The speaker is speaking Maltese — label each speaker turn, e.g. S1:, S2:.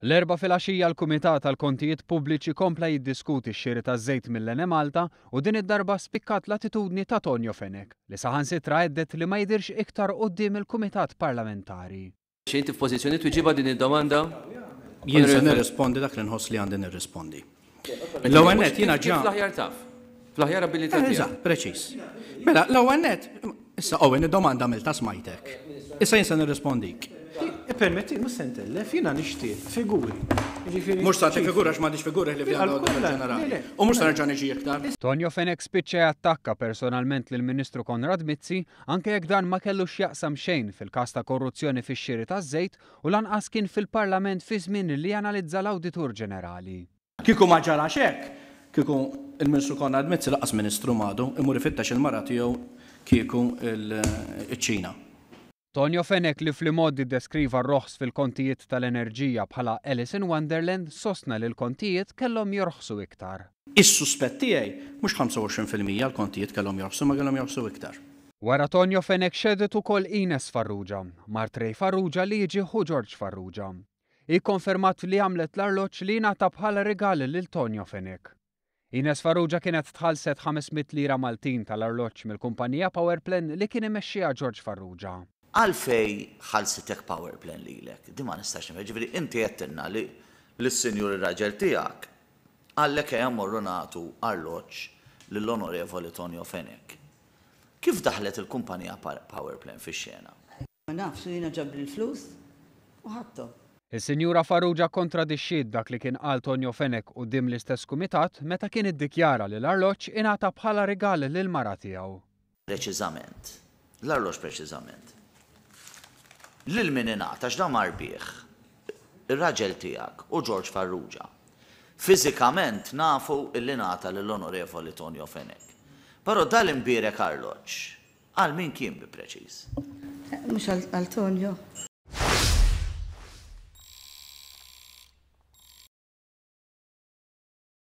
S1: L-Erbgħa filgħaxija l-Kumitat għall-Kontijiet Pubbliċi kompla jiddiskuti x-xiri taż-żejt mill-Enemalta u din id-darba spikkat l-attitudni ta' Tonio Fenech, li saħansitra għeddet li ma jidhirx iktar quddiem il-Kumitat Parlamentari.
S2: Inti f'pożizzjoni twiġibha din id-domanda?
S3: Jien se nirrispondi dak li nħoss li għandi nirrispondi. L-ewwel nett jiena ġa.
S2: Kif l-aħjar taf. Fl-aħjar abilità tiegħek.
S3: Eżatt, preċiż. Mela, l-ewwel nett, issa Owen id-domanda għamiltha smajtek. Issa jien se nirrispondik.
S4: Ippermetti, mhux se ntellef, jiena nixtieq figuri. Jiġifieri.
S3: Mhux se nagħtik figura għax m'għandix figuri ħlief li għandha l-Awditur Ġenerali. U mhux se nerġa' niġi iktar.
S1: Tonio Fenech spiċċa jattakka personalment lill-Ministru Konrad Mizzi anke jekk dan ma kellu x'jaqsam xejn fil-każ ta' korruzzjoni fix-xiri taż-żejt u lanqas kien fil-Parlament fi żmien li analizza l-Awditur Ġenerali.
S3: Kieku ma ġarax hekk, kieku l-Ministru Konrad Mizzi lanqas Ministru m'għadu, imur ifittex il-mara tiegħu kieku ċ-Ċina.
S1: Tonio Fenech li fl-imgħoddi ddeskriva r-roħs fil-kontijiet tal-enerġija bħala Alice in Wonderland sostna li l-kontijiet kellhom jorħsu iktar.
S3: Is-suspett tiegħi mhux 25% l-kontijiet kellhom jorħsu imma kellhom jorħsu iktar.
S1: Wara Tonio Fenech xehdet ukoll Ines Farrugia, mart Ray Farrugia li jiġi ħu George Farrugia. Hi kkonfermat li għamlet l-arloġġ li ngħata bħala rigal lil Tonio Fenech. Ines Farrugia kienet tħallset 500 lira Maltin tal-arloġġ mill-kumpanija Powerplan li kien imexxiha George Farrugia.
S5: Għalfejn ħallsitek Powerplan lilek? Din ma nistax nifhem. Jiġifieri inti għedtilna li lis-sinjur ir-raġel tiegħek qallek ejja mmorru nagħtu arloġġ lill-Onorevoli Tonio Fenech. Kif daħlet il-kumpanija Powerplan fix-xena?
S6: Ma nafx, u jiena ġabli l-flus u ħadthom.
S1: Is-Sinjura Farrugia kkontradixxiet dak li kien qal Tonio Fenech quddiem l-istess kumitat meta kien iddikjara li l-arloġġ ingħata bħala rigal lill-mara tiegħu.
S5: Preċiżament. L-arloġġ preċiżament. Lil min ingħata għax dan mar bih ir-raġel tiegħek u George Farrugia. Fiżikament nafu illi ngħata lill-Onorevoli Tonio Fenech. Però dal-imbierek arloġġ Għal min kien bi preċiż?
S6: Mhux għal Tonio.